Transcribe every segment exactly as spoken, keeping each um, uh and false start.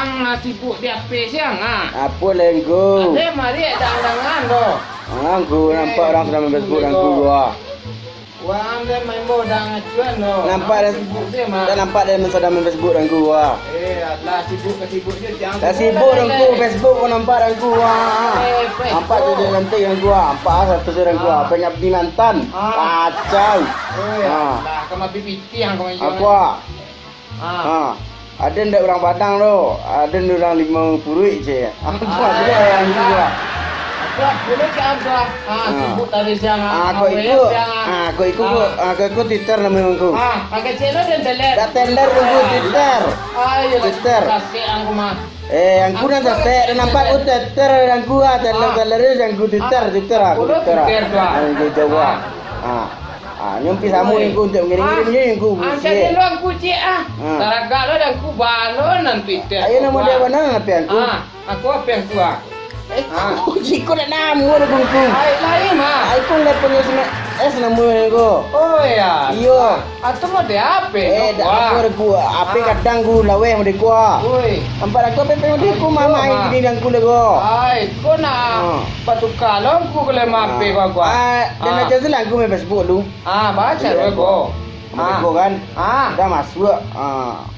Ang lah sibuk di H P siang, ah. Apo lai, Ngku? Ade mari dang-dangan doh. Ah, Ngku, nampak urang sadang main Facebook, Ngku, ah. Wah, ande main bola dang acuan doh. Nampak dah, sibuk dia, mah. Dah nampak dah sadang main Facebook, Ngku, ah. Eh, alah, sibuk ka sibuk je, siang. Dah sibuk, Ngku, Facebook ko nampak, Ngku, ah. Eh, Facebook. Nampak tu dia nanti, Ngku, ah. Nampak ah, satu orang, Ngku, ah. Ah. Banyak di mantan. Ah. Kacau. Oh, ya. Ah. Lah, kama bibiti yang kau main. Aku, ah. Ah. Ha, ado ndak urang Padang tu? Ado ndak urang Limau Puruik, ceh. Ah, ah, ado urang tu lah. Ado, dulu cak ado. Ah, ah. Sibuk tadi siang, ah, ah, kok iko, siang, ah. Ah, kok iko, ah. Kok, ah, kok iko Twitter namo Ngku? Ah, pakai channel dan teler. Dak teler Ngku, Twitter. Ah, iyo lah, Twitter. Kasih angku mah. Eh, Ngku nan sasek, dah nampak Ngku Twitter, Ngku ah, teler, ah. Teler, Ngku Twitter, ah. Twitter, ah, Ngku Twitter, ah. Twitter tu, ah. Ah, Ngku jawab. Ah. Ah. Ah, nyampi samo Ngku, untuak mangirim-ngirim je Ngku. Ah, jadi lo Ngku cik ah. Ah. Taragak lo dan Ngku balo nan Twitter. Ayo, namo dia bana, H P Ngku? Ah, aku H P Ngku ah. Eh, ah. Ngku cik ko nak namo dah Ngku. Ai, lain mah. Ai, ko ndak punyo semek es namo Ngku. Oh, iya. Iyo. Atau mau dia H P? Eh, dak apo Ngku. H P kadang Ngku laweh mode ko ah. Oi. Nampak aku H P mode ko mah main gini dan Ngku lego. Ai, ko nak batuka lo Ngku kalau main H P ko aku ah. Ah, dan aja tu lah Ngku main Facebook lu. Ah, baca dulu ko. Ambo ko kan. Ah. Dah masuak. Ah.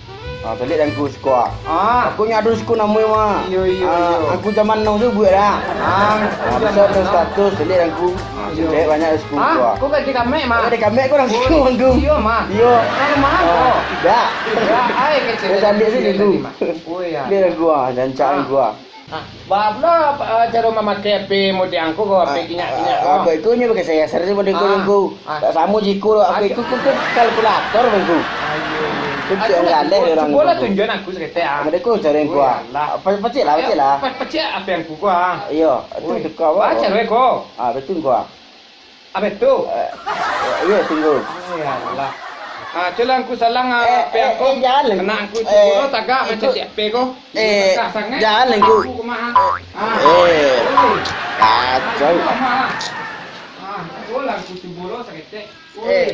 Ah, caliak dan Ngku siko. Ah. Aku nyo ado siko namo mah. Iyo, iyo, ah, iyo. Aku zaman now tu buek dah. Ah, aku zaman now. Status, caliak dan Ngku. Ah, iyo. Cewek banyak siko. Ah, ko gadih kamek mah. Gadih kamek ko urang siko Ngku. Iyo mah. Iyo. Kalau mah ko. Tidak. Tidak. Ai kecil. Dia caliak sih Ngku. Oh iya. Caliak dan Ngku ah, rancak Ngku ah. Ah, baa pulo, ah, caro mamakai H P mode Ngku ko, H P kinyak-kinyak ko. Ah, ah, iko nyo pakai sasar se mode Ngku, Ngku. Ah. Tak samo jiko lo, H P ko, ko, ko kalkulator Ngku. Ayo. Ko cek galeh orang cubo lah Ngku. Tunjuan aku saketek ah. Mode ko caro Ngku ah. Pacik lah, pacik lah. Pacik H P Ngku ko ah. Iyo, tu deka. Baca lo ko. Ah, betul Ngku ah. Apo tu? Eh, iyo, tunggu. Ai, alah. Ah, culah Ngku salang, ah, eh, H P eh, Ngku. Eh, jan. Kena Ngku cubo lo tagak macam H P ko. Eh, tagak sangat. Jan, Ngku. Aku kumaha. Ah. Eh. Oi. Kacau. Aku kumaha. Ah, cubo lah Ngku cubo lo saketek. Oi. Eh.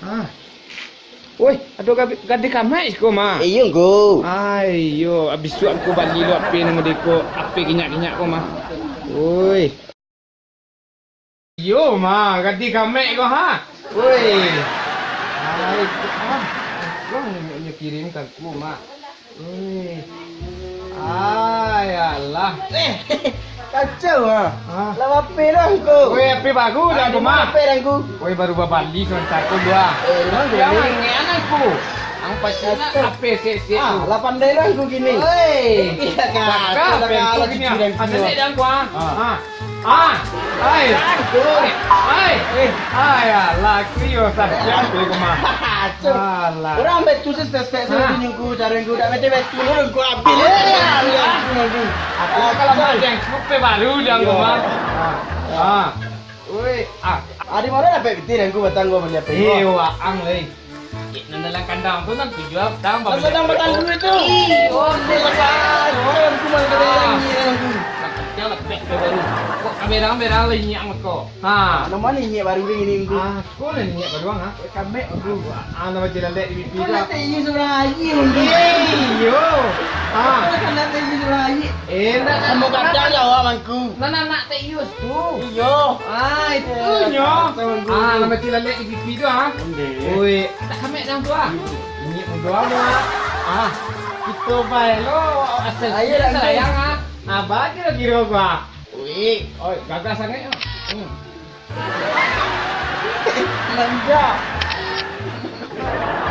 Ah. Woi, ado gadih kamek siko mah. Iyo, Ngku. Ai, iyo, abih suak Ngku bali lo H P nan mode ko, H P kinyak-kinyak ko mah. Woi. Iyo mah, gadih kamek ko ha. Woi. Ai, ah, bang, nyo kirim ka Ngku mah. Woi. Ai, alah. Eh, kacau ah. Ah. Lah H P dah Ngku. Woi, H P baru dah Ngku mah. H P dah Ngku. Woi, baru babali samantaro ko dua. Eh, memang H P beli. Ang ngek anak Ngku. Ang pasti nak H P sek-sek tu. Ah, lah pandai lah Ngku kini. Oi. Iya kan. Cakap H P Ngku kini ah. Asa dek dah Ngku ah. Ah. Ah. Ai. Ai. Ai. Ai, alah, krio saja tu Ngku mah. Alah. Urang betu sek-sek sek tu Ngku, caro Ngku dak betu-betu Ngku abih. Eh, alah. Aku kalau macam H P baru dah Ngku mah. Ah. Ah. Oi, ah. Adi mano dapek pitih Ngku batang gua bali H P gua? Eh, waang, eh. Nan dalam kandang tu nan tujuah batang. Nan sadang batang duit tu. Ih, oh, ni lah. Orang tu malah kata orang ni, orang tu. Nak pecah lah, pek baru. Kok kamera-kamera lah inyak mako. Ha. Nama ni inyak baru ni, ni, Ngku? Ah, kau lah inyak baru, ha? Kamek, Ngku. Ah, nama jalan dek di pipi tu. Kau nak tayus orang aji, Ngku. Eh, iyo. Ah. Kau nak tayus orang aji. Eh, nak, nak, sama nak, kadang nak, lah awak, Ngku. Nak, nak, nak tayus tu. Iyo. Ah, itu nyo. Ah, nama jalan dek di pipi tu, ah. Onde. Oi, tak kamek dang tu, ah. Ini mudo amat. Ah, kito bae lo. Asal ayo, sayang, ah. Ah, bagi lo kiro gua. Oi. Oi, gagah sangat, ah. Hmm. Manja.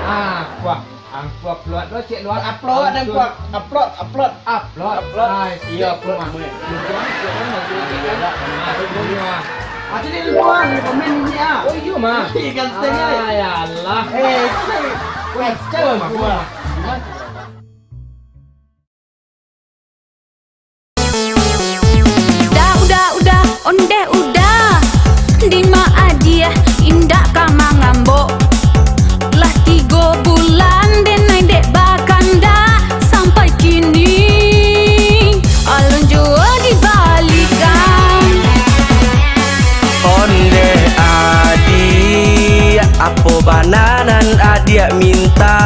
Ah, kuah. Angku upload lo, cek luar. Upload, angku. Upload, upload. Upload. Upload. Ah, iyo, aku mah. Lucu amat, cek, kan, lucu, cek, kan. Ah, lucu, mah. Ah, jadi lucu, ah, komen ini, ah. Oh, iyo, mah. Ih, ganteng, ah. Ah, ya Allah. Eh, itu kan. Wah, kacau, mah. Udah, udah, udah, ondeh udah. Dima adiah, indak ka mangambok. Lah tigo bulan denai dek bakandak, sampai kini alun juo dibalikan. Ondeh adiak, apo bana nan adiak minta?